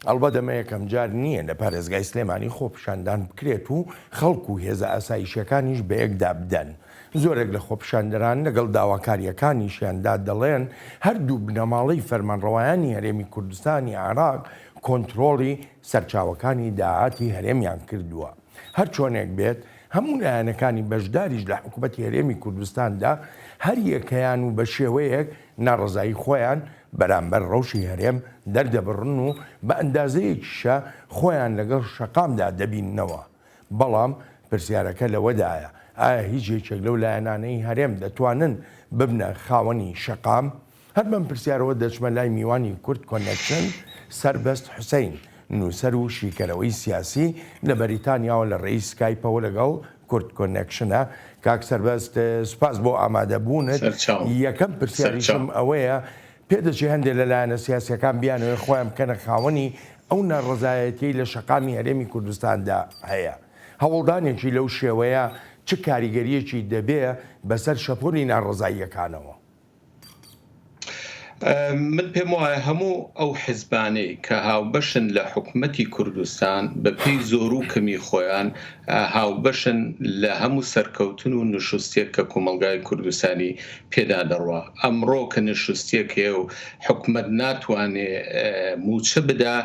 ئەڵبەت ئەمە یەکەمجار نییە لە پارێزگای سلێمانی خۆپیشاندان بکرێت و خەڵک و هێزە ئاسایشیەکانیش بەیەکدا بدەن. زۆرێک لە خۆپیشاندەران لەگەڵ داواکارییەکانیشیاندا دەڵێن هەردوو بنەماڵەی فەرمانڕەوایانی هەرێمی کوردستانی عێراق کۆنترۆڵی سەرچاوەکانی داهاتی هەرێمیان کردووە. هەرچۆنێک بێت هەموو لایەنەکانی بەشداریش لە حکومەتی هەرێمی کوردستاندا هەریەکەیان و بەشێوەیەک ناڕەزایی خۆیان بەرامبەر ڕەوشی هەرێم دەردەبڕن و بە ئەندازەیەکیشە خۆیان لەگەڵ شەقامدا دەبیننەوە. بەڵام پرسیارەکە لەوەدایە ئایا هیچ یەکێک لەو لایەنانەی هەرێم دەتوانن ببنە خاوەنی شەقام؟ هەر بەم پرسیارەوە دەچمە لای میوانی کورد کۆنێکشن، سەربەست حوسەین، نووسەر و شیکەرەوەی سیاسی لە بەریتانیاوە لە ڕێی سکایپەوە لەگەڵ کورد کۆنێکشنە. کاک سەربەست سوپاس بۆ ئامادەبوونت. سەرچاوم. یەکەم پرسیاریشم سەرچاوم. ئەوەیە پێدەچێ هەندێ لە لایەنە سیاسیەکان بیانەوێ خۆیان بکەنە خاوەنی ئەو ناڕەزایەتیەی لە شەقامی هەرێمی کوردستاندا هەیە. هەوڵدانێکی لەو شێوەیە چ کاریگەریەکی دەبێ بەسەر شەپۆلی ناڕەزاییەکانەوە؟ من پێم وایە هەموو ئەو حزبانەی کە هاوبەشن لە حکومەتی کوردستان بە پێی زۆر و کەمی خۆیان هاوبەشن لە هەموو سەرکەوتن و نوشوستیەک کە کۆمەڵگای کوردستانی پێدا دەڕوا. ئەمڕۆ کە نوشوستیەک هەیە و حکومەت ناتوانێ مووچە بدا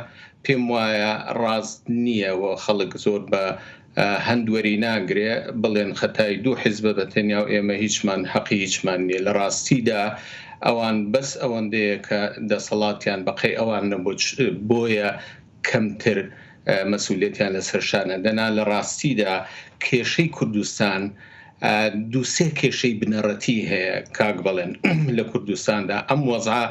پێم وایە ڕاست نییە و خەڵک زۆر بە هەند وەری ناگرێ بڵێن خەتای دوو حیزبە بە تەنیا و ئێمە هیچمان هەقی هیچمان نیە لە ڕاستیدا ئەوان بەس ئەوەندەیە کە دەسەڵاتیان بە قەی ئەوان نەبوو بۆیە کەمتر مەسولیەتیان لەسەر شانە دەنا لە ڕاستیدا کێشەی کوردستان دوو سێ کێشەی بنەڕەتی هەیە کاک بەڵێن لە کوردستاندا ئەم وەزعە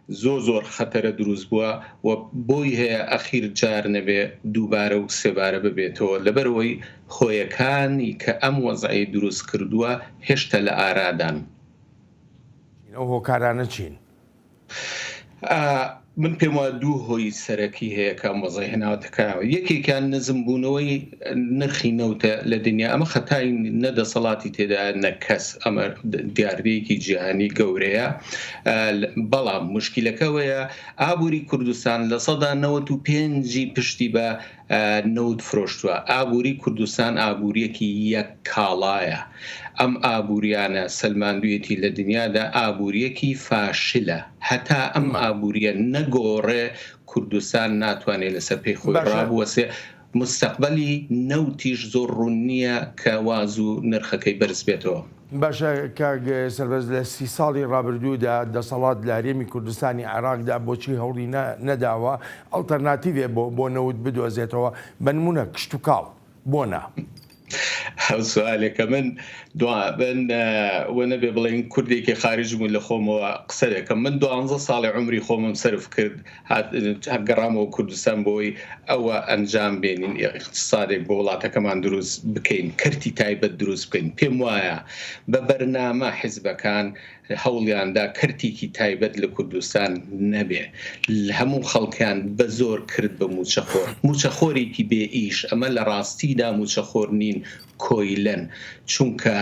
زۆر زۆر خەتەرە دروست بووە و بۆی هەیە ئەخیر جار نەبێ دووبارە و سێبارە ببێتەوە لەبەرئەوەی هۆیەکانی کە ئەم وەزعەی دروست کردووە هێشتا لە ئارادان. ئەو هۆکارانە چین؟ من پێم وایە دوو هۆی سەرەکی هەیە کە ئەم وەزعەی هێناوەتە کایەوە یەکێکیان نزمبوونەوەی نرخی نەوتە لە دنیا ئەمە خەتای نە دەسەڵاتی تێدایە نە کەس ئەمە دیاردەیەکی جیهانی گەورەیە بەڵام مشکلەکە ئەوەیە ئابووری کوردستان 95% پشتی بە نەوت فرۆشتووە ئابووری کوردستان ئابووریەکی یەک کاڵایە ئەم ئابووریانە سەلماندویەتی لە دنیادا ئابووریەکی فاشلە هەتا ئەم ئابووریە نەگۆڕێ کوردستان ناتوانێ لەسەر پێی خۆی باشە. ڕابوەسێ مستەقبەلی نەوتیش زۆر ڕوون نییە کە وا زوو نرخەکەی بەرز بێتەوە. باشە کاک سەربەست لە سی ساڵی ڕابردوودا دەسەڵات لە هەرێمی کوردستانی عێراقدا بۆچی هەوڵی نەداوە ئەڵتەرناتیڤێ بۆ بۆ نەوت بدۆزێتەوە بە نموونە کشتوکاڵ بۆ نا؟ ئەو سوالێکە من دوا من وە نەبێ بڵێن کوردێکی خارج بوون لە خۆمەوە قسە دەکەم من دوانزە ساڵی عومری خۆمم سەرف کرد گەڕامەوە کوردستان بۆی ئەوە ئەنجام بێنین ئیقتسادێک بۆ وڵاتەکەمان دروست بکەین کەرتی تایبەت دروست بکەین پێم وایە بە بەرنامە حیزبەکان هەوڵیاندا کەرتێکی تایبەت لە کوردستان نەبێ هەموو خەڵکیان بە زۆر کرد بە موچەخۆر موچەخۆرێکی بێ ئیش ئەمە لە ڕاستیدا موچەخۆر نین کۆیلەن چونکە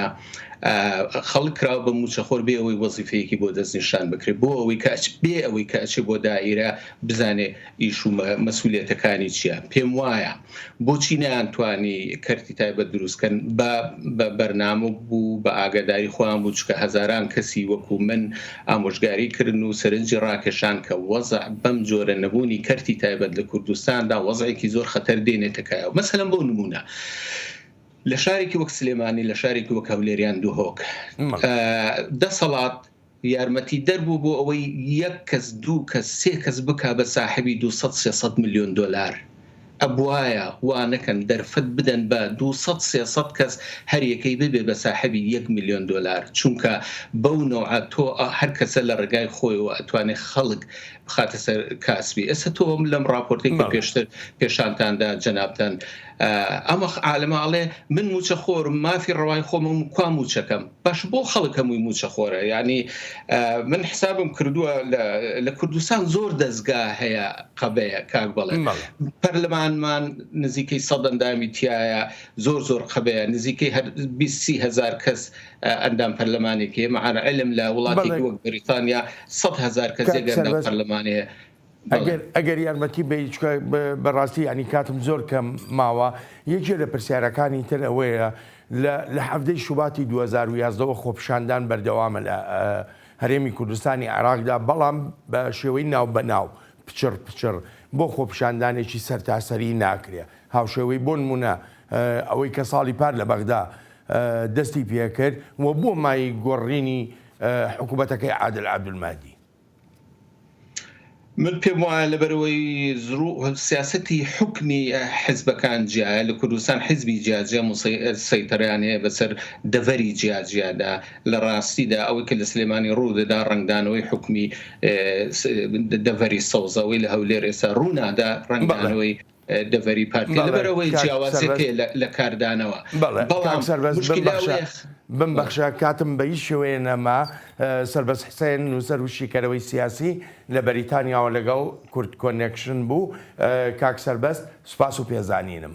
خەڵک کراوە بە موچەخۆر بێ ئەوەی وەزیفەیەکی بۆ دەستنیشان بکرێت بۆ ئەوەی کە بێ ئەوەی کە ئەچێ بۆ دائیرە بزانێ ئیش و مەسولیەتەکانی چییە پێم وایە بۆچی نەیانتوانی کەرتی تایبەت دروست کەن بە بە بەرنامە بوو بە ئاگاداری خۆیان بوو چکە هەزاران کەسی وەکو من ئامۆژگاری کردن و سەرنجی ڕاکێشان کە وەزع بەم جۆرە نەبوونی کەرتی تایبەت لە کوردستاندا وەزعێکی زۆر خەتەر دێنێتە کایەوە مەسەلەن بۆ نموونە لە شارێکی وەک سلێمانی لە شارێکی وەک هەولێر یان دهۆک دەسەڵات یارمەتیدەر بوو بۆ ئەوەی یەک کەس دوو کەس سێ کەس بکا بە ساحێبی 200 300 ملیۆن دۆلار ئەبوایە وا نەکەن دەرفەت بدەن بە 200 300 کەس هەر یەکەی ببێ بە ساحێبی یەک ملیۆن دۆلار چونکە بەو نەوعە تۆ هەر کەسە لە ڕێگای خۆیەوە ئەتوانێ خەڵک بخاتە سەر کاسبی ئێستا تۆ لەم ڕاپۆرتەی کە پێشتر پێشانتاندا جەنابتان ئەمە عالەمە ئەڵێ من موچە خۆرم مافی ڕەوای خۆمم کوا موچەکەم باش بۆ خەڵک هەمووی موچە خۆرە یعنی من حسابم کردووە لە کوردستان زۆر دەزگا هەیە قەبەیە کاک بەڵێ پەرلەمانمان نزیکەی سەد ئەندامی تایە زۆر زۆر قەبەیە نزیکەی هەر 20 هزار کەس ئەندام پەرلەمانێک هەیە مع العلم لە وڵاتێکی وەک بەریتانیا 100 هزار کەس یەک ئەندام پەرلەمانی هەیە. ئەگەر ئەگەر یارمەتی بەی چکە بەڕاستی ینی کاتم زۆر کەم ماوە یەکێ لە پرسیارەکانی تر ئەوەیە لە لە حەفتەی شوباتی 2011ەوە خۆپیشاندان بەردەوامە لە هەرێمی کوردستانی عێراقدا بەڵام بە شێوەی ناو بە ناو پچڕ پچڕ بۆ خۆپیشاندانێکی سەرتاسەری ناکرێ هاوشێوەی بۆ نمونە ئەوەی کە ساڵی پار لە بەغدا دەستی پێکرد و بۆ مای گۆڕینی حکوومەتەکەی عادل عەبدولمەهدی. من پێم وایە لەبەرئەوەی سیاسەتی حوکمی حزبەکان جیایە، لە کوردستان حزبی جیاجیا سەیتەرەیان هەیە بەسەر دەڤەری جیاجیادا، لە ڕاستیدا ئەوەی کە لە سلێمانی ڕوو دەدا ڕەنگدانەوەی حوکمی دەڤەری سەوزە، ئەوەی لە هەولێر ئێستا ڕوو نادا ڕەنگدانەوەی دەڤەری پارتی لەبەرئەوەی جیاوازیەک هەیە لە کاردانەوە بەڵام مشکلە ئەوەیە. بمبەخشە کاتم بە هیچ شێوەیە نەما، سەربەست حسێن نووسەر و شیکەرەوەی سیاسی لە بەریتانیاوە لەگەڵ کورد کۆنێکشن بوو. کاک سەربەست سوپاس و پێزانینم.